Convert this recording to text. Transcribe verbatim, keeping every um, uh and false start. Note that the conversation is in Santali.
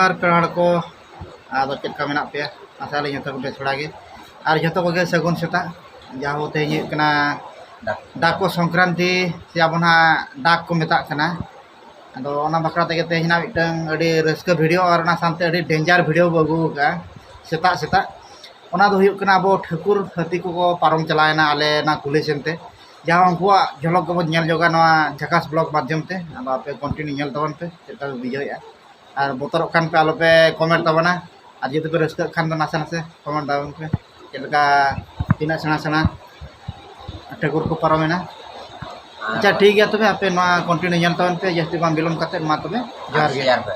ᱟᱨ ᱯᱮᱲᱟ ᱦᱚᱲ ᱠᱚ, ᱟᱫᱚ ᱪᱮᱫ ᱞᱮᱠᱟ ᱢᱮᱱᱟᱜ ᱯᱮᱭᱟ? ᱟᱥᱟᱭᱟᱞᱤᱧ ᱡᱚᱛᱚ ᱠᱚ ᱵᱮᱥ ᱵᱟᱲᱟ ᱜᱮ᱾ ᱟᱨ ᱡᱚᱛᱚ ᱠᱚᱜᱮ ᱥᱟᱹᱜᱩᱱ ᱥᱮᱛᱟᱜ᱾ ᱡᱟᱦᱟᱸ ᱛᱮᱦᱮᱧ ᱦᱩᱭᱩᱜ ᱠᱟᱱᱟ ᱰᱟᱠ- ᱰᱟᱠᱚ ᱥᱚᱝᱠᱨᱟᱱᱛᱤ, ᱥᱮ ᱟᱵᱚ ᱱᱟᱦᱟᱜ ᱰᱟᱠ ᱠᱚ ᱢᱮᱛᱟᱜ ᱠᱟᱱᱟ᱾ ᱟᱫᱚ ᱚᱱᱟ ᱵᱟᱠᱷᱨᱟ ᱛᱮᱜᱮ ᱛᱮᱦᱮᱧ ᱱᱟᱦᱟᱜ ᱢᱤᱫᱴᱟᱝ ᱟᱹᱰᱤ ᱨᱟᱹᱥᱠᱟᱹ ᱵᱷᱤᱰᱤᱭᱳ ᱟᱨ ᱚᱱᱟ ᱥᱟᱶᱛᱮ ᱟᱹᱰᱤ ᱰᱮᱧᱡᱟᱨ ᱵᱷᱤᱰᱤᱭᱳ ᱵᱚ ᱟᱹᱜᱩ ᱟᱠᱟᱫᱼᱟ ᱥᱮᱛᱟᱜ ᱥᱮᱛᱟᱜ᱾ ᱚᱱᱟ ᱫᱚ ᱦᱩᱭᱩᱜ ᱠᱟᱱᱟ ᱟᱵᱚ ᱴᱷᱟᱹᱠᱩᱨ ᱦᱟᱹᱛᱤ ᱠᱚᱠᱚ ᱯᱟᱨᱚᱢ ᱪᱟᱞᱟᱣᱮᱱᱟ ᱟᱞᱮ ᱚᱱᱟ ᱠᱩᱞᱦᱤ ᱥᱮᱱ ᱛᱮ᱾ ᱡᱟᱦᱟᱸ ᱩᱱᱠᱩᱣᱟᱜ ᱡᱷᱚᱞᱚᱠ ᱜᱮᱵᱚᱱ ᱧᱮᱞ ᱧᱚᱜᱟ ᱱᱚᱣᱟ ᱡᱷᱟᱠᱟᱥ ᱵᱞᱚᱜ ᱢᱟᱫᱽᱫᱷᱚᱢ ᱛᱮ᱾ ᱟᱫᱚ ᱟᱯᱮ ᱠᱚᱱᱴᱤᱱᱤᱭᱩ ᱧᱮᱞ ᱛᱟᱵᱚᱱ ᱯᱮ, ᱪᱮᱫ ᱞᱮᱠᱟ ᱯᱮ ᱵᱩᱡᱷᱟᱹᱣᱮᱫᱼᱟ᱾ ᱟᱨ ᱵᱚᱛᱚᱨᱚᱜ ᱠᱷᱟᱱ ᱯᱮ ᱟᱞᱚ ᱯᱮ ᱠᱚᱢᱮᱱᱴ ᱛᱟᱵᱚᱱᱟ, ᱟᱨ ᱡᱩᱫᱤ ᱯᱮ ᱨᱟᱹᱥᱠᱟᱹᱜ ᱠᱷᱟᱱ ᱫᱚ ᱱᱟᱥᱮ ᱱᱟᱥᱮ ᱠᱚᱢᱮᱱᱴ ᱛᱟᱵᱚᱱ ᱯᱮ, ᱪᱮᱫ ᱞᱮᱠᱟ ᱛᱤᱱᱟᱹᱜ ᱥᱮᱬᱟ ᱥᱮᱬᱟ ᱴᱷᱟᱹᱠᱩᱨ ᱠᱚ ᱯᱟᱨᱚᱢᱮᱱᱟ᱾ ᱟᱪᱪᱷᱟ, ᱴᱷᱤᱠ ᱜᱮᱭᱟ, ᱛᱚᱵᱮ ᱟᱯᱮ ᱱᱚᱣᱟ ᱠᱚᱱᱴᱤᱱᱤᱭᱩ ᱧᱮᱞ ᱛᱟᱵᱚᱱ ᱯᱮ, ᱡᱟᱹᱥᱛᱤ ᱵᱟᱝ ᱵᱤᱞᱚᱢ ᱠᱟᱛᱮ᱾ ᱢᱟ ᱛᱚᱵᱮ, ᱡᱚᱦᱟᱨ ᱜᱮ᱾ ᱟᱨ ᱯᱮ